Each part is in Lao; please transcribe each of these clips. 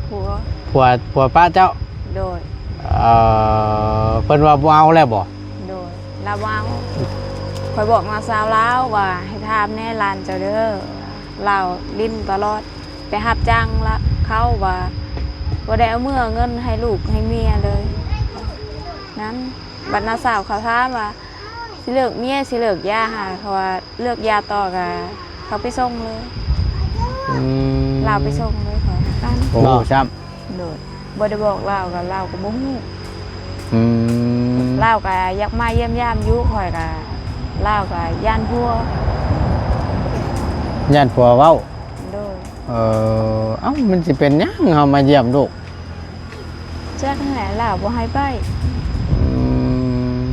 ຜົວ ຜົວ ຜົວປະເຈົ້າ? ໂດຍ. ເອີ ເພິ່ນວ່າບໍ່ເອົາແລ້ວບໍ່? ໂດຍ ລາວບໍ່ເອົາ. ຂ້ອຍບອກນ້າສາວລາວວ່າໃຫ້ຖາມແດ່ຫຼານເຈົ້າເດີ ລາວຫຼິ້ນຕະຫຼອດ ໄປຮັບຈ້າງລະເຂົາວ່າ ບໍ່ໄດ້ເອົາເມືອເງິນໃຫ້ລູກໃຫ້ເມຍເລີຍນັ້ນ. ບັດນ້າສາວເຂົາຖາມວ່າ ຊິເລີກເມຍ ຊິເລີກຢາຫາ ເຂົາວ່າເລືອກຢາຕໍ່ກະເຂົາໄປສົ່ງເລີຍ. ອືມ ລາວໄປສົ່ງເລີຍ ເຂົາ ໂອ້ ເນາະ ຊ້ຳ. ໂດຍ ບໍ່ໄດ້ບອກລາວ ກະລາວກະບໍ່ຮູ້. ອືມ ລາວກະຢາກມາຢ້ຽມຢາມຢູ່ ຂ້ອຍກະ ລາວກະຢ້ານຜົວ ຢ້ານຜົວເວົ້າ. ໂດຍ. ເອີ ເອົ້າ ມັນຊິເປັນຫຍັງເຮົາມາຢ້ຽມລູກ? ຈັກຫັ້ນແຫຼະ ລາວບໍ່ໃຫ້ໄປ. ອືມ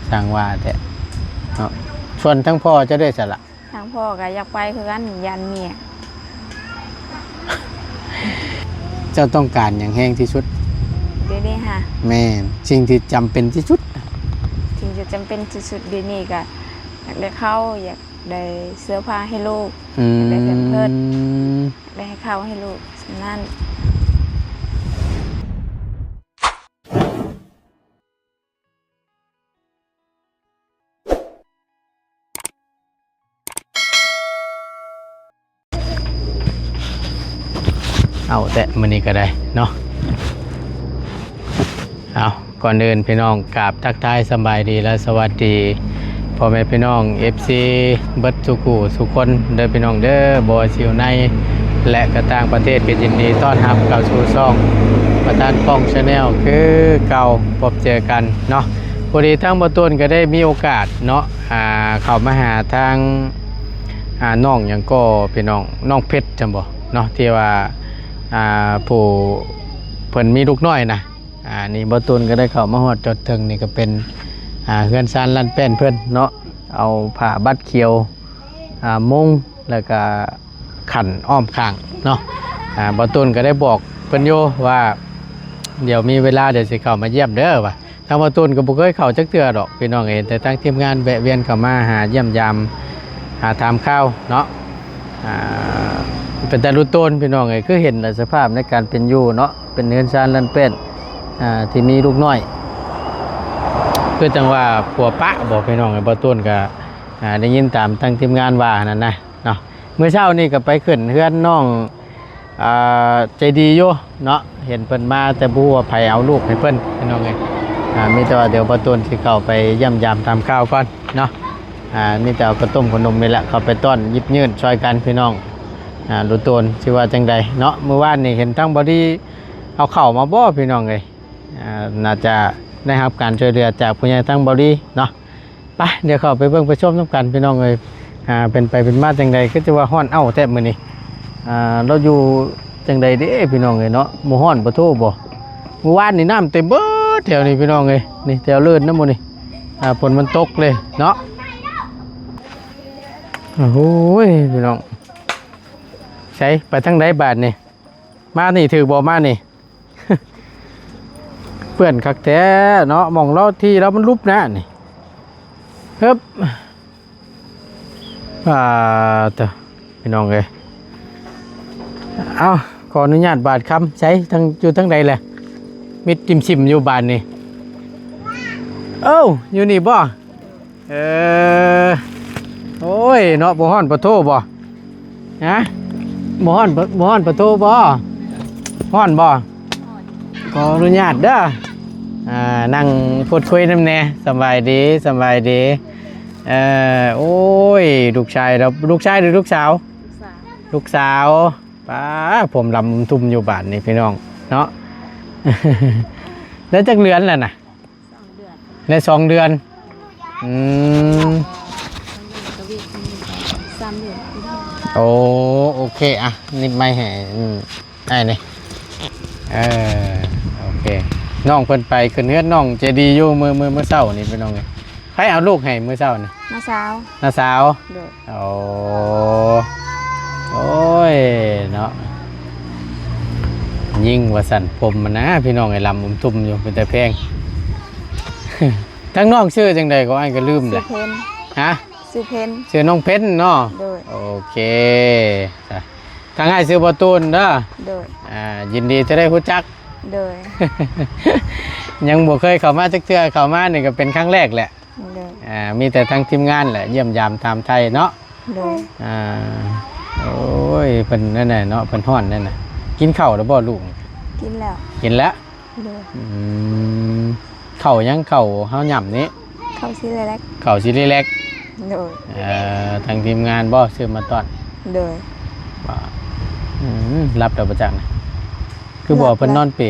ຊ່າງວ່າແທ້ເນາະ. ສ່ວນທາງພໍ່ເຈົ້າເດ້ຊັ້ນລະ? ທາງພໍ່ກະຢາກໄປຄືກັນ ຢ້ານເມຍ. ເຈົ້າຕ້ອງການຫຍັງແຮງທີ່ສຸດ? ດຽວນີ້ຫາ ແມ່ນ ສິ່ງທີ່ຈຳເປັນທີ່ສຸດ. ສິ່ງທີ່ຈຳເປັນທີ່ສຸດດຽວນີ້ກະ ຢາກໄດ້ເຂົ້າ ຢາກໄດ້ເສື້ອຜ້າໃຫ້ລູກ. ອືມ ຢາກໄດ້ແພມເພີດ ຢາກໄດ້ເຂົ້າໃຫ້ລູກ ສ່ຳນັ້ນ. ເອົາແຕະມື້ນີ້ກະໄດ້ເນາະ. ເອົາ ກ່ອນອື່ນພີ່ນ້ອງ ກາບທັກທາຍສະບາຍດີ ແລະ ສະຫວັດດີພໍ່ແມ່ພີ່ນ້ອງ ເອັຟຊີ ເບິດສູ່ຜູ້ສູ່ຄົນເດີພີ່ນ້ອງເດີ ບໍ່ວ່າຊິຢູ່ໃນ ແລະ ກະຕ່າງປະເທດ ກະຍິນດີຕ້ອນຮັບເຂົ້າສູ່ຊ່ອງປະທານປ້ອງ Channel ຄືເກົ່າ ພົບເຈີກັນເນາະ. ພໍດີທາງບ່າວຕູນກະໄດ້ມີໂອກາດເນາະ ອ່າ ເຂົ້າມາຫາທາງ ອ່າ ນ້ອງຫຍັງກໍພີ່ນ້ອງ ນ້ອງເພັດຈັ່ງບໍ່ເນາະ ທີ່ວ່າ ອ່າ ຜູ້ເພິ່ນມີລູກນ້ອຍນະ. ອ່າ ນີ້ບ່າວຕູນກະໄດ້ເຂົ້າມາຮອດຈອດເຖິງ ນີ້ກະເປັນ ອ່າ ເຮືອນຊານລ້ານແປ້ນເພິ່ນເນາະ ເອົາຜ້າບັດຂຽວ ອ່າ ມຸງ ແລ້ວກະຂັນອ້ອມຂ້າງເນາະ. ອ່າ ບ່າວຕູນກະໄດ້ບອກເພິ່ນຢູ່ວ່າ ດຽວມີເວລາ ດຽວຊິເຂົ້າມາຢ້ຽມເດີວ່າ. ທາງບ່າວຕູນກະບໍ່ເຄີຍເຂົ້າຈັກເທື່ອດອກພີ່ນ້ອງເອີຍ ແຕ່ທາງທີມງານແວະວຽນເຂົ້າມາຫາຢ້ຽມຢາມ ຫາຖາມຂ່າວເນາະ. ອ່າ ເປັນຕາລຸດໂຕນພີ່ນ້ອງເອີຍ ຄືເຫັນລະ ສະພາບໃນການເປັນຢູ່ເນາະ ເປັນເຮືອນຊານລ້ານແປ້ນ ອ່າ ທີ່ມີລູກນ້ອຍ ຄືຈັ່ງວ່າຜົວປະບໍ່ພີ່ນ້ອງເອີຍ. ບ່າວຕູນກະ ອ່າ ໄດ້ຍິນຕາມທາງທີມງານວ່າຫັ້ນນະເນາະ. ມື້ເຊົ້ານີ້ກະໄປຂຶ້ນເຮືອນນ້ອງ ອ່າ ໃຈດີຢູ່ເນາະ ເຫັນເພິ່ນມາ ແຕ່ບໍ່ຮູ້ວ່າໃຜເອົາລູກໃຫ້ເພິ່ນພີ່ນ້ອງເອີຍ. ອ່າ ມີແຕ່ວ່າດຽວບ່າວຕູນຊິເຂົ້າໄປຢ້ຽມຢາມຖາມຂ່າວກ່ອນເນາະ. ອ່າ ມີແຕ່ເອົາເຂົ້າຕົ້ມເຂົ້າໜົມນີ້ແຫຼະ ເຂົ້າໄປຕ້ອນ ຢິບຍື່ນຊ່ອຍກັນພີ່ນ້ອງ. ອ່າ ລຸດໂຕນຊິວ່າຈັ່ງໃດເນາະ ມື້ວານນີ້ເຫັນທາງບ່າວດີເອົາເຂົ້າມາບໍ່ພີ່ນ້ອງເອີຍ. ອ່າ ໜ້າຈະໄດ້ຮັບການຊ່ວຍເຫຼືອຈາກຜູ້ໃຫຍ່ທາງບ່າວດີເນາະ. ໄປ ດຽວເຂົ້າໄປເບິ່ງໄປຊົມນຳກັນພີ່ນ້ອງເອີຍ ອ່າ ເປັນໄປເປັນມາຈັ່ງໃດ ຄືຈະວ່າຮ້ອນເອົ້າແທ້ມື້ນີ້. ອ່າ ລາວຢູ່ຈັ່ງໃດເດ້ພີ່ນ້ອງເອີຍເນາະ ບໍ່ຮ້ອນບໍ່ໂທບໍ່? ມື້ວານນີ້ນ້ຳເຕັມເບິດແຖວນີ້ພີ່ນ້ອງເອີຍ ນີ້ແຖວເລີນນຳໝູ່ນີ້ ອ່າ ຝົນມັນຕົກເລີຍເນາະ. ໂອ້ຍ ພີ່ນ້ອງ ໃສ ໄປທາງໃດບາດນີ້? ມານີ້ຖືກບໍ່ ມານີ້? ເປື້ອນຄັກແທ້ເນາະ ໝ່ອງລາວ ທີ່ລາວມັນຫຼຸບນະນີ້. ຮຶບ ອ່າ ເຕີ ພີ່ນ້ອງເອີຍ ເອົ້າ ຂໍອະນຸຍາດບາດຄຳ. ໃສ ທາງ ຢູ່ທາງໃດແຫຼະ? ມິດຈິມຊິມຢູ່ບາດນີ້. ເອົ້າ ຢູ່ນີ້ບໍ່? ເອີ ໂອ້ຍເນາະ ບໍ່ຮ້ອນປະໂທບໍ່? ຮະ ບໍ່ຮ້ອນ ບໍ່ຮ້ອນປະໂທບໍ່? ຮ້ອນບໍ່? ຂໍອະນຸຍາດເດີ ອ່າ ນັ່ງພູດຄຸຍນຳແດ່. ສະບາຍດີ ສະບາຍດີ. ເອີ ໂອ້ຍ ລູກຊາຍລາວ ລູກຊາຍ ຫຼື ລູກສາວ? ລູກສາວ ລູກສາວ. ປ້າ ຜົມລຳທຸ່ມຢູ່ບາດນີ້ພີ່ນ້ອງເນາະ. ໄດ້ຈັກເດືອນແລ້ວນະ? ສອງເດືອນ ໄດ້ສອງເດືອນ. ອືມ ສາມເດືອນ. ໂອ້ ໂອເຄ ອ່ະ ນິບໄມໃຫ້ ອືມ ອ້າຍນີ້. ເອີ ໂອເຄ ນ້ອງເພິ່ນໄປຂຶ້ນເຮືອນນ້ອງໃຈດີຢູ່ມື້ ມື້ ມື້ເຊົ້ານີ້ພີ່ນ້ອງເອີຍ. ໃຜເອົາລູກໃຫ້ມື້ເຊົ້ານີ້? ນ້າສາວ ນ້າສາວ. ໂດຍ. ໂອ້ ໂອ້ຍເນາະ ຍິງວ່າຊັ້ນ ຜົມມັນນະພີ່ນ້ອງເອີຍ ລຳອຸມຕຸມຢູ່ ເປັນຕາແພງ. ທາງນ້ອງຊື່ຈັ່ງໃດກໍ ອ້າຍກໍລືມແຫຼະ. ຊື່ເພັນ. ຮະ? ຊື່ເພັນ. ຊື່ນ້ອງເພັນເນາະ. ໂດຍ. ໂອເຄ ຈ້ະ. ທາງອ້າຍຊື່ບໍ່ຕູນເດີ. ໂດຍ. ອ່າ ຍິນດີທີ່ໄດ້ຮູ້ຈັກ. ໂດຍ. ຍັງບໍ່ເຄີຍເຂົ້າມາຈັກເທື່ອ ເຂົ້າມານີ້ກໍເປັນຄັ້ງແລກແຫຼະ. ໂດຍ. ອ່າ ມີແຕ່ທາງທີມງານແຫຼະ ຢ້ຽມຢາມຖາມໄຖ່ເນາະ. ໂດຍ. ອ່າ ໂອ້ຍ ເພິ່ນນັ້ນແຫຼະເນາະ ເພິ່ນຮ້ອນນັ້ນນະ. ກິນເຂົ້າແລ້ວບໍ່ລູກ? ກິນແລ້ວ. ກິນແລ້ວ? ໂດຍ. ອືມ ເຂົ້າຫຍັງ ເຂົ້າເຮົາຫຍ້ຳນີ້? ເຂົ້າຊີເລັກ. ເຂົ້າຊີເລັກ. ໂດຍ. ເອີ ທາງທີມງານບໍ່ຊື້ມາຕ້ອນ? ໂດຍ. ອືມ ຫຼັບແລ້ວບໍ່ຈັກນະ. ຄືບໍ່ ຫຼັບແລ້ວ. ເພິ່ນນອນເປ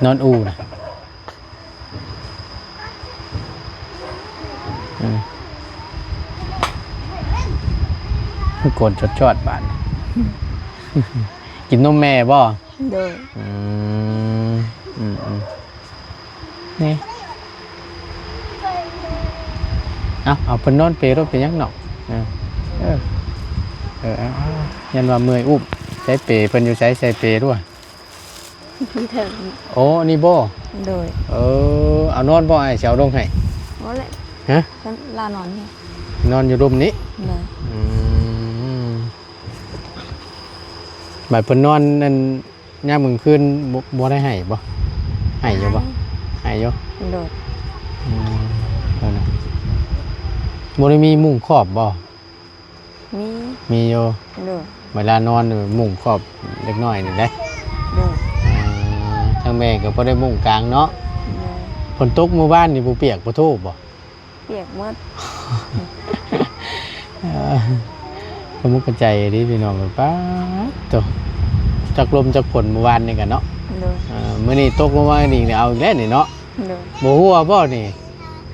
ນອນອູ່ນະ. ອືມ ໂກນຈອດໆ ບາດນີ້ ກິນນົມແມ່ບໍ່? ໂດຍ. ອືມ ອືມໆ ນີ້ ເອົາ ເອົາເພິ່ນນອນເປໂລດ ເປັນຫຍັງເນາະ. ເອີ ເອີ ເອີ ເອົາ ເອົາ ຢ້ານວ່າເມື່ອຍອຸ້ມ. ໃຊ້ເປເພິ່ນຢູ່ໃສ? ໃສ່ເປດ້ວຍ. ຢູ່ເທິງ. ໂອ້ ນີ້ບໍ່? ໂດຍ. ເອີ ເອົານອນບໍ່? ອ້າຍຊິເອົາລົງໃຫ້. ບໍ່ແຫຼະ. ຮະ? ລາວນອນນີ້ ນອນຢູ່ລຸ່ມນີ້. ໂດຍ. ອືມ ບາດເພິ່ນນອນນັ້ນ ຍາມກາງຄືນບໍ່ ບໍ່ໄດ້ໄຫ້ບໍ່? ໄຫ້ຢູ່ບໍ່? ໄຫ້ ໄຫ້ຢູ່. ໂດຍ. ອືມ ເອີນະ ບໍ່ໄດ້ມີມຸ້ງຄອບບໍ່? ມີ ມີຢູ່. ໂດຍ. ເວລານອນນີ້ ມຸ້ງຄອບເດັກນ້ອຍນີ້ເດ້. ໂດຍ. ເອີ ທາງແມ່ກໍບໍ່ໄດ້ມຸ້ງກາງເນາະ. ໂດຍ. ຝົນຕົກມື້ວານນີ້ບໍ່ປຽກບໍ່ໂທບໍ່? ປຽກໝົດ. ເອີ ກະມຸກກະໃຈເດ້ພີ່ນ້ອງເອີຍ. ປາດໂທ້ ຈັກລົມຈັກຝົນມື້ວານນີ້ກະເນາະ. ໂດຍ. ເອີ ມື້ນີ້ຕົກລົງມາອີກນີ້ ເອົາອີກແລ້ວນີ້ເນາະ. ໂດຍ. ບໍ່ຮົ່ວບໍ່ນີ້?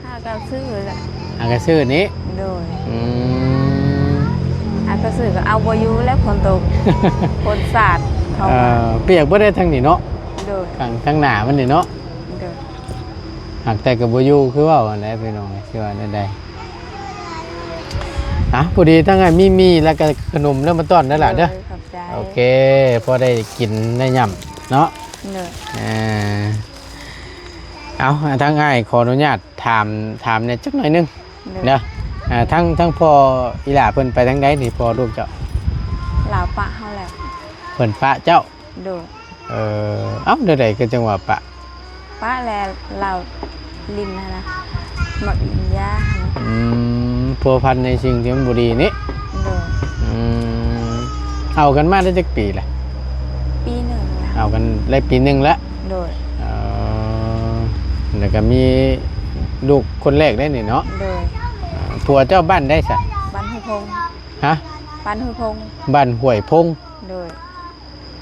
ຫາກະຊື້ແຫຼະ. ຫາກະຊື້ນີ້? ໂດຍ. ອືມ ຫາກະຊື້ກະເອົາບໍ່ຢູ່ແລ້ວ ຝົນຕົກ ຝົນສາດເຂົ້າມາ. ເອີ ປຽກເບິດເດ້ທາງນີ້ເນາະ. ໂດຍ. ທາງ ທາງໜ້າມັນນີ້ເນາະ. ໂດຍ. ຫາກແຕ່ກະບໍ່ຢູ່ຄືເວົ້າຫັ້ນແຫຼະພີ່ນ້ອງ ຊິວ່າແນວໃດ. ອ່ະ ພໍດີທາງອ້າຍມີໝີ່ ແລ້ວກະຂະໜົມເລີ່ມມາຕ້ອນແລ້ວລະເດີ. ໂດຍ ຂອບໃຈ. ໂອເຄ ພໍໄດ້ກິນໄດ້ຫຍ້ຳເນາະ. ໂດຍ. ເອີ ເອົາ ທາງອ້າຍຂໍອະນຸຍາດ ຖາມ ຖາມແດ່ຈັກໜ້ອຍໜຶ່ງ. ໂດຍ. ເດີ ອ່າ ທາງ ທາງພໍ່ອີ່ຫຼ້າເພິ່ນໄປທາງໃດນີ້ ພໍ່ລູກເຈົ້າ? ລາວປະເຮົາແລ້ວ. ເພິ່ນປະເຈົ້າ? ໂດຍ. ເອີ ເອົ້າ ແນວໃດຄືຈັ່ງວ່າປະ? ປະແລ້ວລາວຫຼິ້ນຫັ້ນນະ ມັກຫຼິ້ນຢາຫັ້ນນະ. ອືມ ພົວພັນໃນສິ່ງທີ່ມັນບໍ່ດີນີ້. ໂດຍ. ອືມ ເອົາກັນມາໄດ້ຈັກປີລະ? ປີໜຶ່ງລະ. ເອົາກັນໄດ້ປີໜຶ່ງລະ. ໂດຍ. ເອີ ແລ້ວກະມີລູກຄົນແລກໄດ້ນີ້ເນາະ. ໂດຍ. ເອີ ຜົວເຈົ້າບ້ານໃດຊະ? ບ້ານຫ້ວຍພົງ. ຮະ? ບ້ານຫ້ວຍພົງ. ບ້ານຫ້ວຍພົງ. ໂດຍ.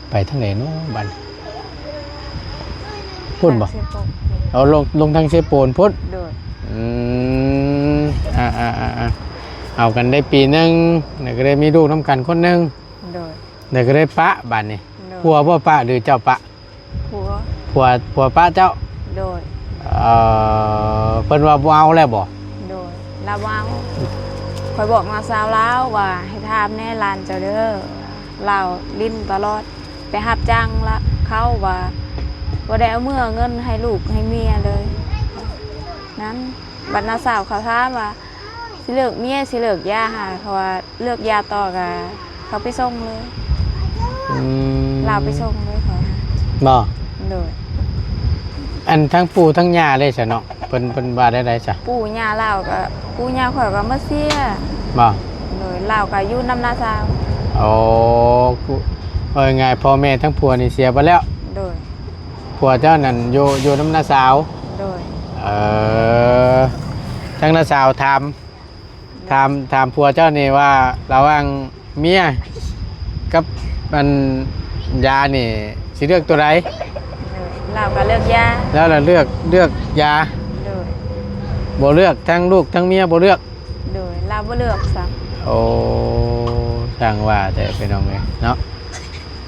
ໄປທາງໃດເນາະບັດນີ້? ພຸ້ນບໍ່? ທາງເຊໂປນ. ເອົາ ລົງ ລົງທາງເຊໂປນພຸ້ນ. ໂດຍ. ອືມ ອ່າໆໆໆ ເອົາກັນໄດ້ປີໜຶ່ງ ແລ້ວກໍໄດ້ມີລູກນຳກັນຄົນໜຶ່ງ. ໂດຍ. ແລ້ວກໍໄດ້ປະບັດນີ້. ໂດຍ. ຜົວບໍ່ປະ ຫຼືເຈົ້າປະ? ຜົວ. ຜົວ ຜົວປະເຈົ້າ? ໂດຍ. ເອີ ເພິ່ນວ່າບໍ່ເອົາແລ້ວບໍ່? ໂດຍ ລາວບໍ່ເອົາ. ຂ້ອຍບອກນ້າສາວລາວວ່າ ໃຫ້ຖາມແດ່ຫຼານເຈົ້າເດີ ລາວຫຼິ້ນຕະຫຼອດ ໄປຮັບຈ້າງລະເຂົາວ່າ ບໍ່ໄດ້ເອົາເມືອເງິນໃຫ້ລູກໃຫ້ເມຍເລີຍນັ້ນ. ບັດນ້າສາວເຂົາຖາມວ່າ ຊິເລີກເມຍ ຊິເລີກຢາຫາ ເຂົາວ່າເລືອກຢາຕໍ່ກະເຂົາໄປສົ່ງເລີຍ. ອືມ ລາວໄປສົ່ງເລີຍເຂົາຫາ. ບໍ່? ໂດຍ. ອັນທັງປູ່ທັງຍ່າເດ້ຊະເນາະ ເພິ່ນ ເພິ່ນວ່າແນວໃດຊະ? ປູ່ຍ່າລາວກະ ປູ່ຍ່າຂ້ອຍກະໝົດເສຍ. ບໍ່? ໂດຍ. ລາວກະຢູ່ນຳນ້າສາວ. ໂອ້ ເວົ້າງ່າຍໆ ພໍ່ແມ່ທັງຜົວນີ້ເສຍໄປແລ້ວ. ໂດຍ. ຜົວເຈົ້ານັ້ນຢູ່ ຢູ່ນຳນ້າສາວ. ໂດຍ. ເອີ ທາງນ້າສາວຖາມ ຖາມ ຖາມຜົວເຈົ້ານີ້ວ່າ ລະຫວ່າງເມຍກັບອັນຢານີ້ ຊິເລືອກຕົວໃດ? ໂດຍ. ລາວກໍເລືອກຢາ. ລາວລະເລືອກ ເລືອກຢາ. ໂດຍ. ບໍ່ເລືອກທັງລູກທັງເມຍ ບໍ່ເລືອກ? ໂດຍ. ລາວບໍ່ເລືອກຊ້ຳ. ໂອ້ ຊ່າງວ່າແທ້ພີ່ນ້ອງເອີຍເນາະ.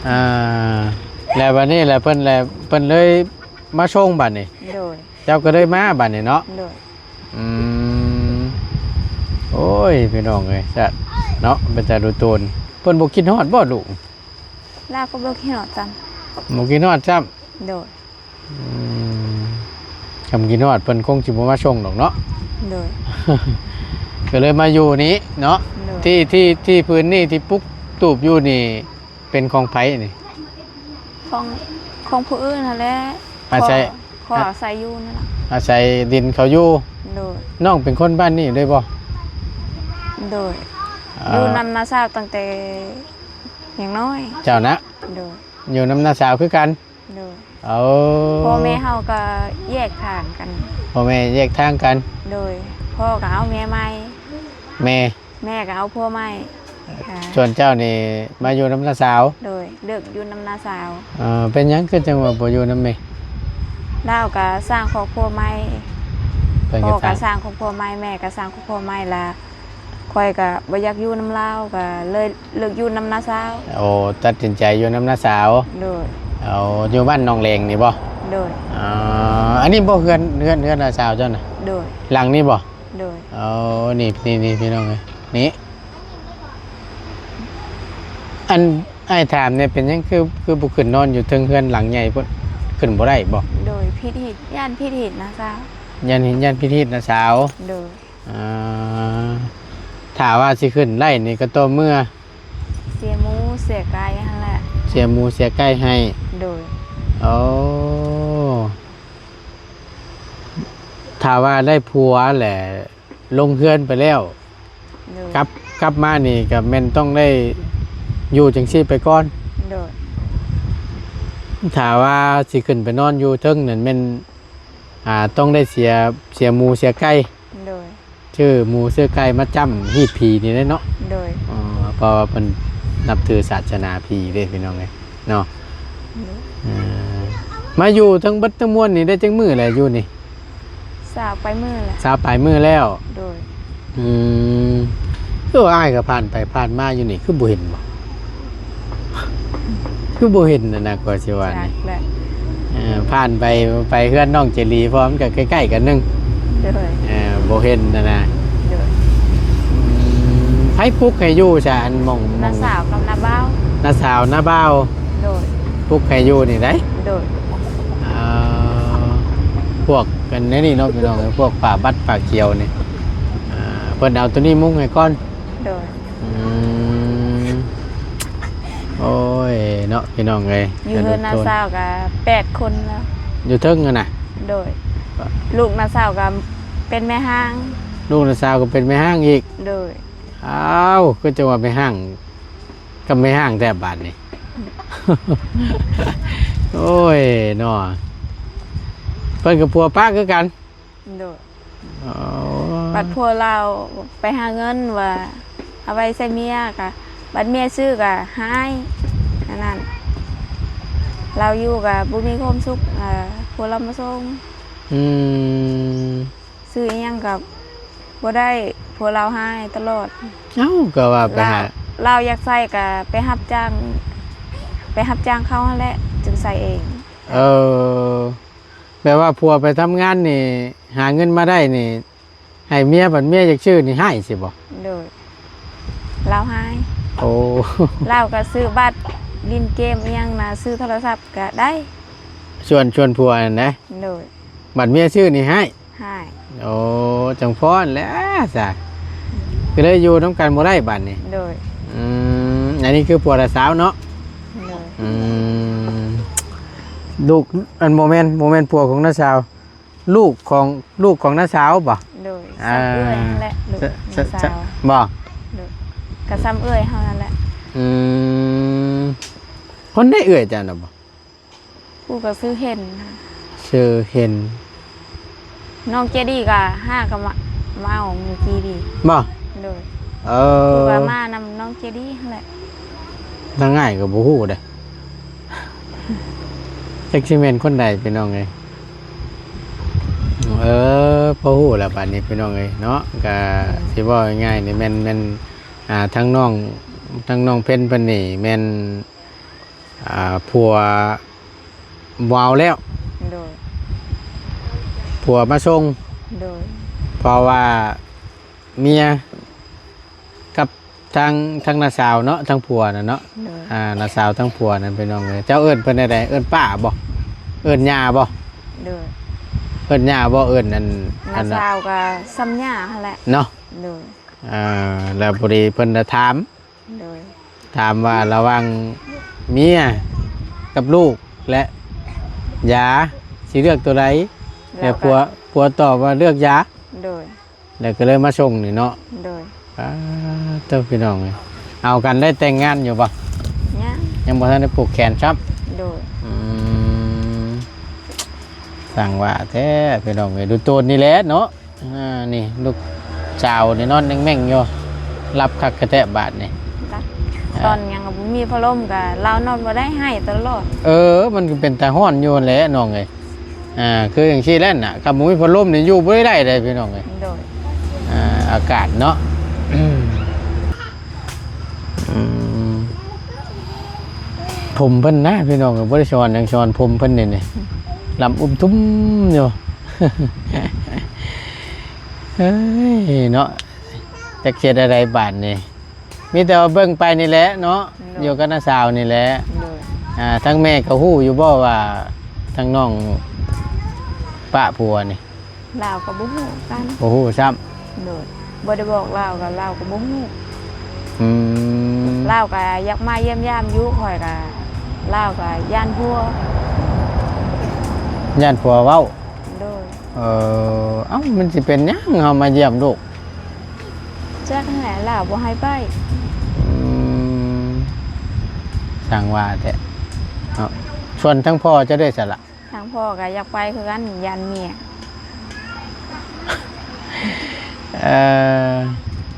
ອ່າ ແລ້ວບັດນີ້ລະເພິ່ນ ແລ້ວເພິ່ນເລີຍມາສົ່ງບັດນີ້. ໂດຍ. ເຈົ້າກໍເລີຍມາບັດນີ້ເນາະ. ໂດຍ. ອືມ ໂອ້ຍ ພີ່ນ້ອງເອີຍ ຊະເນາະ ເປັນຕາດູໂຕນ. ເພິ່ນບໍ່ຄິດຮອດບໍ່ລູກ? ລາວກໍບໍ່ຄິດຮອດຊ້ຳ. ບໍ່ຄິດຮອດຊ້ຳ? ໂດຍ. ອືມ ຄັນຄິດຮອດເພິ່ນຄົງຊິບໍ່ມາສົ່ງດອກເນາະ. ໂດຍ. ກໍເລີຍມາຢູ່ນີ້ເນາະ. ໂດຍ. ທີ່ ທີ່ ທີ່ພື້ນນີ້ທີ່ປຸກ ຕູບຢູ່ນີ້ເປັນຂອງໃຜນີ້? ຂອງ ຂອງຜູ້ອື່ນຫັ້ນແຫຼະ. ອາໄສ ຂໍ ຂໍອາໄສຢູ່ນັ້ນລະ. ອາໄສດິນເຂົາຢູ່. ໂດຍ. ນ້ອງເປັນຄົນບ້ານນີ້ເລີຍບໍ່? ໂດຍ. ເອີ ຢູ່ນຳນ້າສາວຕັ້ງແຕ່ຍັງນ້ອຍ. ເຈົ້ານະ? ໂດຍ. ຢູ່ນຳນ້າສາວຄືກັນ? ໂດຍ. ເອົາ ພໍ່ແມ່ເຮົາກໍແຍກທາງກັນ. ພໍ່ແມ່ແຍກທາງກັນ. ໂດຍ. ພໍ່ກໍເອົາເມຍໃໝ່. ແມ່ ແມ່ກໍເອົາຜົວໃໝ່. ສ່ວນເຈົ້ານີ້ມາຢູ່ນຳນ້າສາວ? ໂດຍ. ເລືອກຢູ່ນຳນ້າສາວ. ເອີ ເປັນຫຍັງຄືຈັ່ງວ່າບໍ່ຢູ່ນຳແມ່? ລາວກໍສ້າງຄອບຄົວໃໝ່. ເພິ່ນກໍ ພໍ່ກໍສ້າງ ສ້າງຄອບຄົວໃໝ່, ແມ່ກໍສ້າງຄອບຄົວໃໝ່ ລະຂ້ອຍກໍບໍ່ຢາກຢູ່ນຳລາວ ກໍເລີຍເລືອກຢູ່ນຳນ້າສາວ. ໂອ້ ຕັດສິນໃຈຢູ່ນຳນ້າສາວ. ໂດຍ. ເອົາ ຢູ່ບ້ານໜອງແລງນີ້ບໍ່? ໂດຍ. ອໍ ອັນນີ້ບໍ່ເຮືອນ ເຮືອນ ເຮືອນນ້າສາວເຈົ້ານະ? ໂດຍ. ຫຼັງນີ້ບໍ່? ໂດຍ. ອໍ ນີ້ ນີ້ ນີ້ ພີ່ນ້ອງເອີຍ ນີ້ ອັນ ອ້າຍຖາມແດ່ ເປັນຫຍັງຄື ຄືບໍ່ຂຶ້ນນອນຢູ່ເທິງເຮືອນຫຼັງໃຫຍ່ພຸ້ນ? ຂຶ້ນບໍ່ໄດ້ບໍ່? ໂດຍ. ຜິດຮີດ ຢ້ານຜິດຮີດນ້າສາວ. ຢ້ານ ຢ້ານຜິດຮີດນ້າສາວ. ໂດຍ. ອ່າ ຖ້າວ່າຊິຂຶ້ນໄດ້ນີ້ກໍຕໍ່ເມື່ອ ເສຍໝູເສຍໄກ່ຫັ້ນແຫຼະ. ເສຍໝູເສຍໄກ່ໃຫ້. ໂດຍ. ໂອ້ ຖ້າວ່າໄດ້ຜົວແຫຼະ ລົງເຮືອນໄປແລ້ວ. ໂດຍ. ກັບ ກັບມານີ້ກໍແມ່ນຕ້ອງໄດ້ຢູ່ຈັ່ງຊີ້ໄປກ່ອນ. ໂດຍ. ຖ້າວ່າຊິຂຶ້ນໄປນອນຢູ່ເທິງນັ້ນແມ່ນ ອ່າ ຕ້ອງໄດ້ເສຍ ເສຍໝູເສຍໄກ່. ໂດຍ. ຊື້ໝູຊື້ໄກ່ມາຈ້ຳຮີດຜີນີ້ແຫຼະເນາະ. ໂດຍ. ອໍ ເພາະວ່າເພິ່ນນັບຖືສາສະໜາຜີເດ້ ພີ່ນ້ອງເອີຍເນາະ. ໂດຍ. ເອີ ມາຢູ່ທັງເບິດທັງມວນນີ້ໄດ້ຈັກມື້ແລ້ວຢູ່ນີ້? ຊາວປາຍມື້ແລ້ວ. ຊາວປາຍມື້ແລ້ວ. ໂດຍ. ອືມ ຄືວ່າອ້າຍກໍຜ່ານໄປຜ່ານມາຢູ່ນີ້ ຄືບໍ່ເຫັນບໍ່? ຄືບໍ່ເຫັນຫັ້ນນະ ຂ້ອຍຊິວ່ານີ້. ຈັກແຫຼະ. ເອີ ຜ່ານໄປ ໄປເຮືອນນ້ອງເຈລີ ເພາະວ່າມັນກໍໃກ້ໆກັນໜຶ່ງ. ໂດຍ. ເອີ ບໍ່ເຫັນຫັ້ນນະ. ໂດຍ. ອືມ ໃຜປຸກໃຫ້ຢູ່ຊະ ອັນໝ່ອງ ໜ້າສາວກັບນ້າບ່າວ. ນ້າສາວນ້າບ່າວ. ໂດຍ. ປຸກໃຫ້ຢູ່ນີ້ໄດ໋. ໂດຍ. ອ່າ ພວກກັນໃນນີ້ເນາະ ພີ່ນ້ອງເອີຍ ພວກຜ້າບັດຜ້າຂຽວນີ້ ອ່າ ເພິ່ນເອົາໂຕນີ້ມຸງໃຫ້ກ່ອນ. ໂດຍ. ອືມ ໂອ້ຍເນາະ ພີ່ນ້ອງເອີຍ ຢູ່ເຮືອນນ້າສາວກໍແປດຄົນແລ້ວ ຢູ່ເທິງຫັ້ນນະ. ໂດຍ. ລູກນ້າສາວກໍເປັນແມ່ຮ້າງ. ລູກນ້າສາວກໍເປັນແມ່ຮ້າງອີກ. ໂດຍ. ອ້າວ ຄືຈັ່ງວ່າແມ່ຮ້າງກັບແມ່ຮ້າງແທ້ບາດນີ້. ໂອ້ຍເນາະ ເພິ່ນກໍຜົວປະຄືກັນ. ໂດຍ. ອໍ ບັດຜົວລາວໄປຫາເງິນວ່າເອົາໄວ້ໃສ່ເມຍ ກະບັດເມຍຊື້ກະຮ້າຍ ອັນນັ້ນ ລາວຢູ່ກະບໍ່ມີຄວາມສຸກ ເອີ ຜົວລາວມາສົ່ງ. ອືມ ຊື້ອີ່ຫຍັງກະບໍ່ໄດ້ ຜົວລາວຮ້າຍຕະຫຼອດ. ເອົ້າ ກໍວ່າໄປຫາ ລາວ ລາວຢາກໃຊ້ກະໄປຮັບຈ້າງ ໄປຮັບຈ້າງເຂົາຫັ້ນແຫຼະ ຈຶ່ງໃຊ້ເອງ. ເອີ ແບບວ່າຜົວໄປທຳງານນີ້ ຫາເງິນມາໄດ້ນີ້ ໃຫ້ເມຍ ບັດເມຍຢາກຊື້ນີ້ຮ້າຍຊີ້ບໍ? ໂດຍ. ລາວຮ້າຍ. ໂອ້ ລາວກໍຊື້ບັດຫຼິ້ນເກມອີ່ຫຍັງນະ ຊື້ໂທລະສັບກໍໄດ້ ຊວນ ຊວນຜົວຫັ້ນນະ. ໂດຍ. ບັດເມຍຊື້ນີ້ຮ້າຍ. ຮ້າຍ. ໂອ້ ຈັ່ງພໍແຫຼະຊະ ກໍເລີຍຢູ່ນຳກັນບໍ່ໄດ້ບັດນີ້. ໂດຍ. ອືມ ອັນນີ້ຄືຜົວລະສາວເນາະ. ໂດຍ. ອືມ ລູກ ອັນ ບໍ່ແມ່ນ ບໍ່ແມ່ນຜົວຂອງນ້າສາວ ລູກຂອງ ລູກຂອງນ້າສາວບໍ? ໂດຍ. ອ່າ ສ່ຳເອື້ອຍຫັ້ນແຫຼະ ລູກ ສ- ສ- ນ້າສາວ ສ- ບໍ? ໂດຍ. ກໍສ່ຳເອື້ອຍເຮົານັ້ນແຫຼະ. ອືມ ຄົນໃດເອື້ອຍເຈົ້ານະບໍ? ຜູ້ກໍຊື່ເຫັນ. ຊື່ເຫັນ. ນ້ອງເຈດີກໍຫາກໍມາ ມາເອົາມື້ກີ້ນີ້. ບໍ່? ໂດຍ. ເອີ ຄືວ່າມານຳນ້ອງເຈດີຫັ້ນແຫຼະ. ທາງອ້າຍກໍບໍ່ຮູ້ເດ້ ຈັກຊິແມ່ນຄົນໃດພີ່ນ້ອງເອີຍ. ເອີ ພໍຮູ້ແລ້ວບາດນີ້ພີ່ນ້ອງເອີຍເນາະ. ກໍຊິເວົ້າງ່າຍໆນີ້ແມ່ນ ແມ່ນ ອ່າ ທາງນ້ອງ ທາງນ້ອງເພັນເພິ່ນນີ້ແມ່ນ ອ່າ ຜົວບໍ່ເອົາແລ້ວ. ໂດຍ. ຜົວມາສົ່ງ. ໂດຍ. ເພາະວ່າເມຍກັບທາງ ທາງນ້າສາວເນາະ ທາງຜົວນັ້ນເນາະ. ໂດຍ. ອ່າ ນ້າສາວທາງຜົວນັ້ນ ພີ່ນ້ອງເອີຍ ເຈົ້າເອີ້ນເພິ່ນແນວໃດ? ເອີ້ນປ້າບໍ? ເອີ້ນຍ່າບໍ? ໂດຍ. ເອີ້ນຍ່າບໍ? ເອີ້ນອັນ ນ້າສາວກໍສ່ຳຍ່າຫັ້ນແຫຼະເນາະ. ໂດຍ. ອ່າ ແລ້ວພໍດີເພິ່ນລະຖາມ. ໂດຍ. ຖາມວ່າລະຫວ່າງເມຍກັບລູກ ແລະ ຢາ ຊິເລືອກຕົວໃດ? ແລະ ຜົວ ຜົວຕອບວ່າເລືອກຢາ. ໂດຍ. ແລ້ວກໍເລີຍມາສົ່ງນີ້ເນາະ. ໂດຍ. ປາດໂທ້ ພີ່ນ້ອງເອີຍ ເອົາກັນໄດ້ແຕ່ງງານຢູ່ບໍ່? ຍັງ ຍັງບໍ່ທັນໄດ້ຜູກແຂນຊ້ຳ. ໂດຍ. ອືມ ຊ່າງວ່າແທ້ ພີ່ນ້ອງເອີຍ ດູໂຕນນີ້ແຫຼະເນາະ. ອ່າ ນີ້ລູກສາວນີ້ນອນແມ່ງໆຢູ່ ຫຼັບຄັກແທ້ບາດນີ້. ຫຼັບ ອ່າ ຕອນຍັງບໍ່ມີພັດລົມກໍລາວນອນບໍ່ໄດ້ ໄຫ້ຕະຫຼອດ. ເອີ ມັນກໍເປັນຕາຮ້ອນຢູ່ຫັ້ນແຫຼະນ້ອງເອີຍ. ອ່າ ຄືຈັ່ງຊີ້ແຫຼະນະ ຄັນບໍ່ມີພັດລົມນີ້ຢູ່ບໍ່ໄດ້ເດ້ພີ່ນ້ອງເອີຍ. ໂດຍ. ອ່າ ອາກາດເນາະ. ອືມ ຜົມເພິ່ນນະພີ່ນ້ອງ ບໍ່ໄດ້ສອນຫຍັງ ສອນຜົມເພິ່ນນີ້ ນີ້ ລຳອຸມທຸມຢູ່. ເອີຍເນາະ ຈັກເຮັດແນວໃດບາດນີ້ ມີແຕ່ວ່າເບິ່ງໄປນີ້ແຫຼະເນາະ. ໂດຍ. ຢູ່ກັບນ້າສາວນີ້ແຫຼະ. ໂດຍ. ອ່າ ທາງແມ່ກໍຮູ້ຢູ່ບໍ່ວ່າທາງນ້ອງປະຜົວນີ້? ລາວກໍບໍ່ຮູ້ຄືກັນ. ບໍ່ຮູ້ຊ້ຳ. ໂດຍ. ບໍ່ໄດ້ບອກລາວ ກໍລາວກໍບໍ່ຮູ້. ອືມ ລາວກໍຢາກມາຢ້ຽມຢາມຢູ່ ຂ້ອຍກໍ ລາວກໍຢ້ານຜົວ. ຢ້ານຜົວເວົ້າ? ໂດຍ. ເອີ ເອົ້າ ມັນຊິເປັນຫຍັງເຮົາມາຢ້ຽມລູກ? ຈັກຫັ້ນແຫຼະ ລາວບໍ່ໃຫ້ໄປ. ອືມ ຊ່າງວ່າແທ້ເນາະ. ສ່ວນທາງພໍ່ເຈົ້າເດ້ຊັ້ນລະ? ທາງພໍ່ກໍຢາກໄປຄືກັນ ຢ້ານເມຍ. ເອີ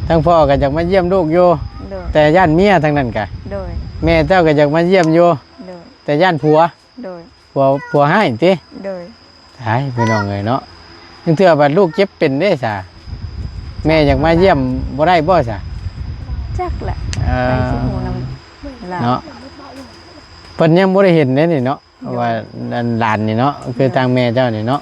ທາງພໍ່ກໍຢາກມາຢ້ຽມລູກຢູ່. ໂດຍ. ແຕ່ຢ້ານເມຍທາງນັ້ນກະ. ໂດຍ. ແມ່ເຈົ້າກໍຢາກມາຢ້ຽມຢູ່. ໂດຍ. ແຕ່ຢ້ານຜົວ. ໂດຍ. ຜົວ ຜົວຮ້າຍຕິ? ໂດຍ. ຕາຍ ພີ່ນ້ອງເອີຍເນາະ ລາງເທື່ອບັດລູກເຈັບເປັນເດ້ສະ ແມ່ຢາກມາຢ້ຽມບໍ່ໄດ້ບໍ່ສະ? ຈັກແຫຼະ ເອີ ໃຜຊິຮູ້ນຳລາວເນາະ. ເພິ່ນຍັງບໍ່ໄດ້ເຫັນເດ້ນີ້ເນາະ. ໂດຍ. ວ່າອັນຫຼານນີ້ເນາະ ຄື ໂດຍ ທາງແມ່ເຈົ້ານີ້ເນາະ.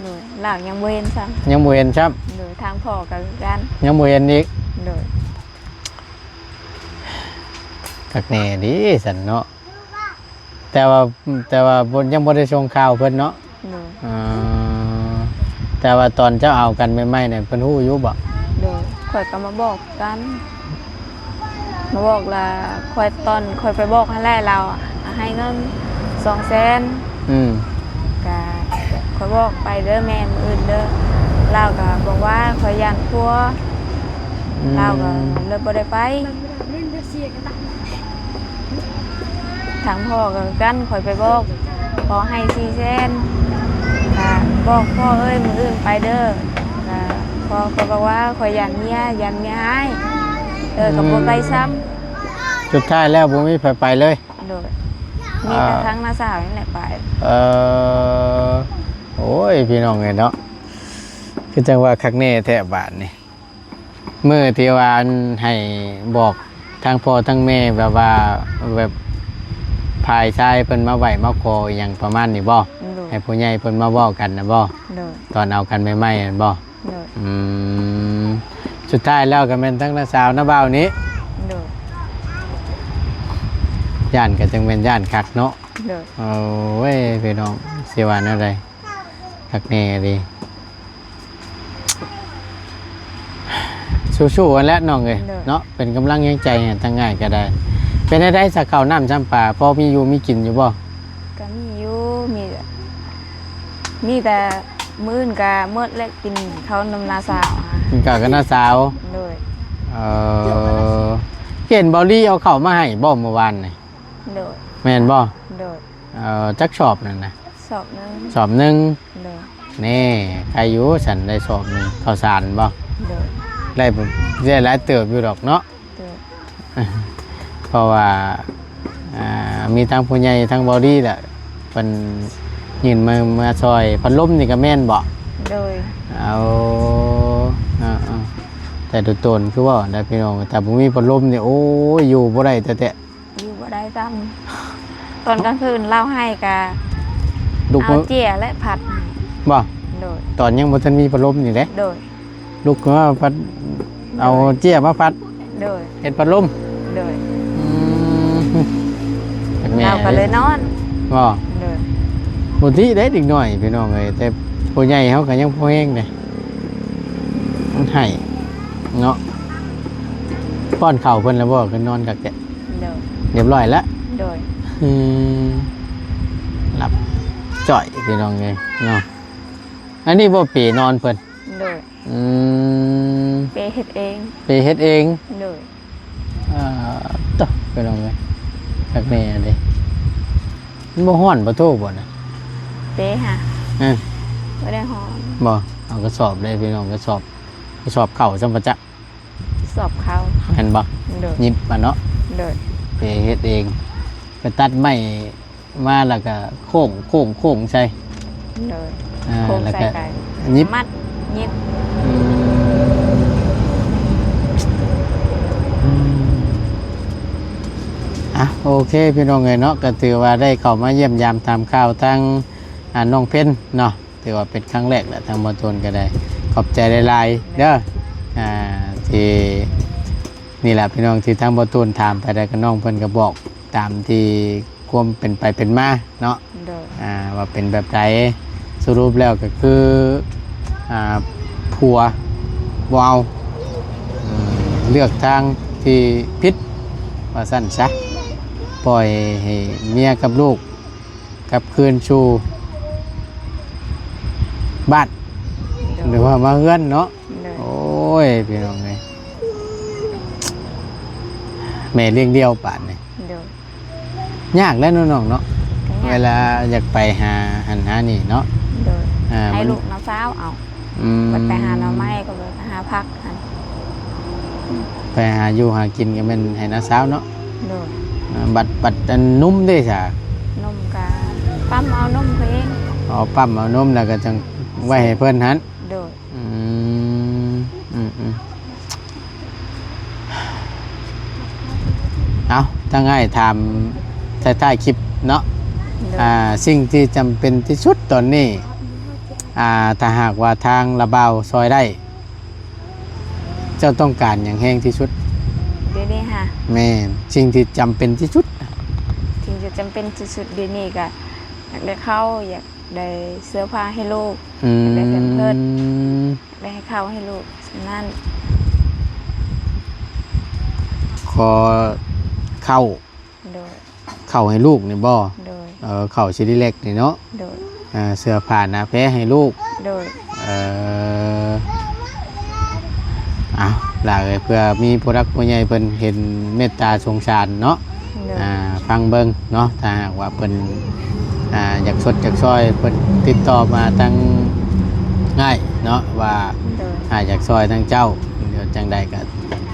ໂດຍ. ລາວຍັງບໍ່ເຫັນຊ້ຳ. ຍັງບໍ່ເຫັນຊ້ຳ. ໂດຍ. ທາງພໍ່ກໍຄືກັນ ຍັງບໍ່ເຫັນອີກ. ໂດຍ. ຄັກແນ່ເດ້ຊັ້ນເນາະ. ແຕ່ວ່າ ແຕ່ວ່າບໍ່ ຍັງບໍ່ໄດ້ສົ່ງຂ່າວເພິ່ນເນາະ. ໂດຍ. ເອີ ແຕ່ວ່າຕອນເຈົ້າເອົາກັນໃໝ່ໆນັ້ນ ເພິ່ນຮູ້ຢູ່ບໍ່? ໂດຍ. ຂ້ອຍກໍມາບອກກັນ ມາບອກລະ ຂ້ອຍ ຕອນຂ້ອຍໄປບອກຫັ້ນແຫຼະ ລາວໃຫ້ເງິນສອງແສນ. ອືມ. ກະຂ້ອຍບອກໄປເດີແມ່ ມື້ອື່ນເດີ ລາວກໍບອກວ່າຂ້ອຍຢ້ານຜົວ. ອືມ. ລາວກໍເລີຍບໍ່ໄດ້ໄປ. ທາງພໍ່ກໍຄືກັນ ຂ້ອຍໄປບອກ ພໍ່ໃຫ້ສີ່ແສນ ກະບອກພໍ່ເອີຍ ມື້ອື່ນໄປເດີ ກະພໍ່ກໍບອກວ່າ ຂ້ອຍຢ້ານເມຍ ຢ້ານເມຍຮ້າຍ ເອີ ກໍບໍ່ໄປຊ້ຳ. ສຸດທ້າຍແລ້ວບໍ່ມີໃຜໄປເລີຍ. ໂດຍ. ມີແຕ່ ອ່າ ທາງນ້າສາວນີ້ແຫຼະໄປ. ເອີ ໂອ້ຍ ພີ່ນ້ອງເອີຍເນາະ ຄືຈັ່ງວ່າຄັກແນ່ແທ້ບາດນີ້. ມື້ທີ່ວ່າອັນໃຫ້ບອກທາງພໍ່ທາງແມ່ ແບບວ່າ ແບບຝ່າຍຊາຍເພິ່ນມາໄຫວ້ມາຂໍອີ່ຫຍັງປະມານນີ້ບໍ່? ໂດຍ. ໃຫ້ຜູ້ໃຫຍ່ເພິ່ນມາເວົ້າກັນນະບໍ່? ໂດຍ. ຕອນເອົາກັນໃໝ່ໆນັ້ນບໍ່? ໂດຍ. ອືມ ສຸດທ້າຍແລ້ວກໍແມ່ນທາງນ້າສາວນ້າບ່າວນີ້. ໂດຍ. ຢ້ານກໍຈັ່ງແມ່ນຢ້ານຄັກເນາະ. ໂດຍ. ໂອ້ຍ ພີ່ນ້ອງ ຊິວ່າແນວໃດ ຄັກແນ່ອີ່ຫຼີ. ສູ້ໆ ຫັ້ນແຫຼະນ້ອງເອີຍ. ໂດຍ. ເນາະ ເປັນກຳລັງແຮງໃຈໃຫ້ທາງອ້າຍກໍໄດ້. ເປັນແນວໃດຊະ ເຂົ້ານ້ຳຊຳປາ ພໍມີຢູ່ມີກິນຢູ່ບໍ່? ກໍມີຢູ່ ມີ ມີແຕ່ມື້ອື່ນກໍໝົດແຫຼະ ກິນເຂົ້ານຳນ້າສາວ. ກິນເຂົ້າກັບນ້າສາວ. ໂດຍ. ເອີ ເຫັນເບົາລີເອົາເຂົ້າມາໃຫ້ບໍ່ມື້ວານນີ້? ໂດຍ. ແມ່ນບໍ່? ໂດຍ. ເອີ ຈັກສອບນັ້ນນະ? ສອບໜຶ່ງ. ສອບໜຶ່ງ. ໂດຍ. ແນ່ ໃຄຢູ່ຊັ້ນ ໄດ້ສອບໜຶ່ງ ເຂົ້າສານບໍ່? ໂດຍ. ໄດ້ ໄດ້ຫຼາຍເຕີບຢູ່ດອກເນາະ. ໂດຍ. ເພາະວ່າ ອ່າ ມີທັງຜູ້ໃຫຍ່ທັງເບົາລີແຫຼະ ເພິ່ນຍື່ນມາ ມາຊ່ອຍ. ພັດລົມນີ້ກໍແມ່ນບໍ່? ໂດຍ. ເອົາ ເອີໆ ແຕ່ໂຕນຄືເວົ້າໄດ໋ພີ່ນ້ອງ ຖ້າບໍ່ມີພັດລົມນີ້ ໂອ້ຍ ຢູ່ບໍ່ໄດ້ແທ້ໆ. ຢູ່ບໍ່ໄດ້ຊ້ຳ. ຕອນກາງຄືນລາວໄຫ້ກະ ລຸກ ເອົາເຈ້ຍແລະພັດ. ບໍ່? ໂດຍ. ຕອນຍັງບໍ່ທັນມີພັດລົມນີ້ເດ້. ໂດຍ. ລຸກມາພັດ ເອົາເຈ້ຍມາພັດ. ໂດຍ. ເຮັດພັດລົມ. ໂດຍ. ອືມ ແມ່ ລາວກໍເລີຍນອນ. ບໍ່? ໂດຍ. ບໍ່ຕິເດ້ເດັກນ້ອຍພີ່ນ້ອງເອີຍ ແຕ່ຜູ້ໃຫຍ່ເຮົາກໍຍັງພໍແຮງເດ້ ມັນໄຫ້ເນາະ. ປ້ອນເຂົ້າເພິ່ນແລ້ວບໍ່? ຄືນອນຄັກແທ້. ໂດຍ. ຮຽບຮ້ອຍແລ້ວ. ໂດຍ. ອືມ ຫຼັບຈ່ອຍພີ່ນ້ອງເອີຍເນາະ. ອັນນີ້ບໍ່ເປນອນເພິ່ນ? ໂດຍ. ອືມ ເປເຮັດເອງ. ເປເຮັດເອງ. ໂດຍ. ອ່າ ໂຕ ພີ່ນ້ອງເອີຍ ຄັກແນ່ເດ້. ມັນບໍ່ຮ້ອນບໍ່ໂທບໍ່ນະ? ເປຫາ ເອີ ບໍ່ໄດ້ຮ້ອນ. ບໍ່ ເອົາກະສອບເດ້ພີ່ນ້ອງ ກະສອບ ກະສອບເຂົ້າຊ້ຳປະຈັກ ສອບເຂົ້າ ແມ່ນບໍ່? ໂດຍ. ຫຍິບມາເນາະ. ໂດຍ. ເປເຮັດເອງ ໄປຕັດໄມ້ ມາແລ້ວກະໂຄ້ງໆໆໃສ່. ໂດຍ. ອ່າ ໂຄ້ງໃສ່ ແລ້ວກະ ກະຫຍິບ ມັດ ຫຍິບ. ອືມ ອ່ະ ໂອເຄພີ່ນ້ອງເອີຍເນາະ ກະຖືວ່າໄດ້ເຂົ້າມາຢ້ຽມຢາມຖາມຂ່າວທາງ ອ່າ ນ້ອງເພັນເນາະ ຖືວ່າເປັນຄັ້ງແລກແຫຼະ ທາງບ່າວໂຕນກະໄດ້ ຂອບໃຈຫຼາຍໆເດີ ອ່າ ທີ່ ນີ້ແຫຼະພີ່ນ້ອງ ທີ່ທາງບ່າວໂຕນຖາມໄປໄດ້ ກະນ້ອງເພິ່ນກະບອກຕາມທີ່ຄວາມເປັນໄປເປັນມາເນາະ. ໂດຍ. ອ່າ ວ່າເປັນແບບໃດ ສະຫຼຸບແລ້ວກະຄື ອ່າ ຜົວບໍ່ເອົາ ເລືອກທາງທີ່ຜິດວ່າຊັ້ນຊະ ປ່ອຍໃຫ້ເມຍກັບລູກ ກັບຄືນສູ່ບ້ານ ໂດຍ ຫຼືວ່າມາເຮືອນເນາະ. ໂດຍ. ໂອ້ຍ ພີ່ນ້ອງເອີຍ ແມ່ລ້ຽງດ່ຽວບາດນີ້. ໂດຍ. ຍາກແຫຼະເນາະນ້ອງເນາະ ກະຍາກ ເວລາຢາກໄປຫາຫັ້ນຫານີ້ເນາະ. ໂດຍ. ອ່າ ໃຫ້ລູກນ້າສາວເອົາ. ອືມ ບັດໄປຫາໜໍ່ໄມ້ກະໄປຫາຜັກຫັ້ນ ໄປຫາຢູ່ຫາກິນກະແມ່ນໃຫ້ນ້າສາວເນາະ. ໂດຍ. ອ່າ ບັດ ບັດອັນນົມເດ້ສະ? ນົມກະປ້ຳເອົານົມເຂົາເອງ. ອໍ ປ້ຳເອົານົມແລ້ວກະຈັ່ງໄວ້ໃຫ້ເພິ່ນຫັ້ນ. ໂດຍ. ອືມ ອືມໆ ເອົາ ທາງອ້າຍຖາມທ້າຍໆຄລິບເນາະ. ໂດຍ. ອ່າ ສິ່ງທີ່ຈຳເປັນທີ່ສຸດຕອນນີ້ ອ່າ ຖ້າຫາກວ່າທາງລາວບ່າວຊ່ອຍໄດ້ ເຈົ້າຕ້ອງການຫຍັງແຮງທີ່ສຸດ? ດຽວນີ້ຫາ? ແມ່ນ ສິ່ງທີ່ຈຳເປັນທີ່ສຸດ. ສິ່ງທີ່ຈຳເປັນທີ່ສຸດດຽວນີ້ກະຢາກໄດ້ເຂົ້າ ຢາກໄດ້ເສື້ອຜ້າໃຫ້ລູກ. ອືມ ຢາກໄດ້ແພມເພີດ ໄດ້ໃຫ້ເຂົ້າໃຫ້ລູກ ສຳນັ້ນ. ຂໍເຂົ້າ. ໂດຍ. ເຂົ້າໃຫ້ລູກນີ້ບໍ່? ໂດຍ. ເອີ ເຂົ້າຊີຣີແລັກນີ້ເນາະ. ໂດຍ. ເອີ ເສື້ອຜ້າໜ້າແພໃຫ້ລູກ. ໂດຍ. ເອີ ເອົາ ຫຼ້າເອີຍ ເພື່ອມີຜູ້ຫຼັກຜູ້ໃຫຍ່ເພິ່ນເຫັນເມດຕາສົງສານເນາະ. ໂດຍ. ອ່າ ຟັງເບິ່ງເນາະ ຖ້າຫາກວ່າເພິ່ນ ອ່າ ຢາກຊົດຢາກຊ່ອຍ ເພິ່ນຕິດຕໍ່ມາທາງອ້າຍເນາະ ວ່າ ໂດຍ ອ່າ ຢາກຊ່ອຍທາງເຈົ້າ ດຽວຈັ່ງໃດກະ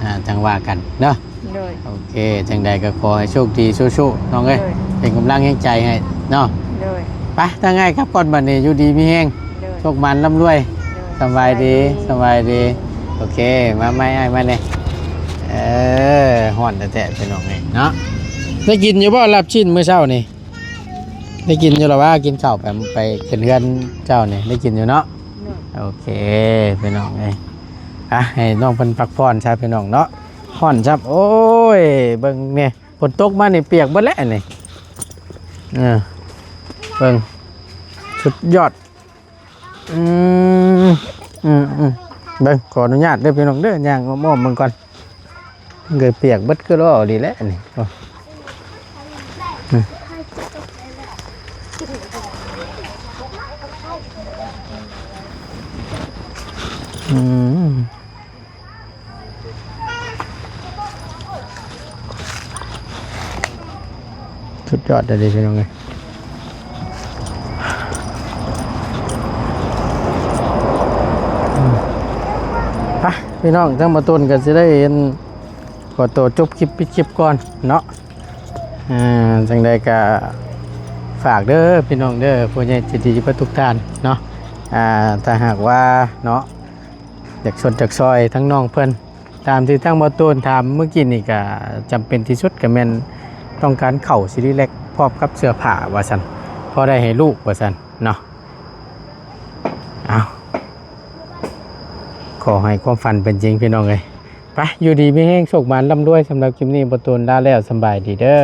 ອ່າ ຈັ່ງວ່າກັນເນາະ. ໂດຍ. ໂອເຄ ຈັ່ງໃດກະຂໍໃຫ້ໂຊກດີສູ້ໆ ນ້ອງເອີຍ. ໂດຍ. ເປັນກຳລັງແຮງໃຈໃຫ້ເນາະ. ໂດຍ. ໄປ ທາງອ້າຍກັບກ່ອນບາດນີ້ ຢູ່ດີມີແຮງ. ໂດຍ. ໂຊກໝານລ່ຳລວຍ. ໂດຍ. ສະບາຍດີ ສະບາຍດີ. ສະບາຍດີ. ໂອເຄ ມາໃໝ່ອ້າຍ ມາແນ່. ເອີ ຮ້ອນແທ້ໆ ພີ່ນ້ອງເອີຍເນາະ. ໄດ້ກິນຢູ່ບໍ່ລາບຊີ້ນມື້ເຊົ້ານີ້? ໄດ້ກິນຢູ່ລະວ່າ ກິນເຂົ້າໄປ ໄປຂຶ້ນເຮືອນເຈົ້ານີ້ ໄດ້ກິນຢູ່ເນາະ. ໂດຍ. ໂອເຄ ພີ່ນ້ອງເອີຍ ອ່ະ ໃຫ້ນ້ອງເພິ່ນພັກຜ່ອນຊະ ພີ່ນ້ອງເນາະ. ຮ້ອນຊ້ຳ ໂອ້ຍ ເບິ່ງແນ່ ຝົນຕົກມານີ້ປຽກເບິດແລ້ວນີ້. ເອີ ເບິ່ງ ສຸດຍອດ. ອືມ ອືມໆ ເບິ່ງ ຂໍອະນຸຍາດເດີພີ່ນ້ອງເດີ ຍ່າງອ້ອມໆເບິ່ງກ່ອນ. ມັນກະປຽກເບິດຄືລ້ອນີ້ແຫຼະນີ້. ໂອ້ ອືມ ອືມ. ສຸດຍອດເລີຍພີ່ນ້ອງເອີຍ. ໄປ ພີ່ນ້ອງ ທາງບ່າວໂຕນກະຊິໄດ້ ອັນ ຂໍໂຕຈົບຄລິບ ປິດຄລິບກ່ອນເນາະ. ອ່າ ຈັ່ງໃດກະຝາກເດີພີ່ນ້ອງເດີ ຜູ້ໃຫຍ່ໃຈດີເບິດທຸກທ່ານເນາະ. ອ່າ ຖ້າຫາກວ່າເນາະ ຢາກຊົດຢາກຊ່ອຍທາງນ້ອງເພິ່ນ ຕາມທີ່ທາງບ່າວໂຕນຖາມມື້ກີ້ນີ້ ກະຈຳເປັນທີ່ສຸດກະແມ່ນຕ້ອງການເຂົ້າຊີຣີແລັກ ພ້ອມກັບເສື້ອຜ້າວ່າຊັ້ນ ພໍໄດ້ໃຫ້ລູກວ່າຊັ້ນເນາະ. ເອົາ ຂໍໃຫ້ຄວາມຝັນເປັນຈິງພີ່ນ້ອງເອີຍ. ໄປ ຢູ່ດີມີແຮງ ໂຊກໝານລ່ຳລວຍ. ສຳລັບຄລິບນີ້ ບ່າວໂຕນລາແລ້ວ ສຳບາຍດີເດີ.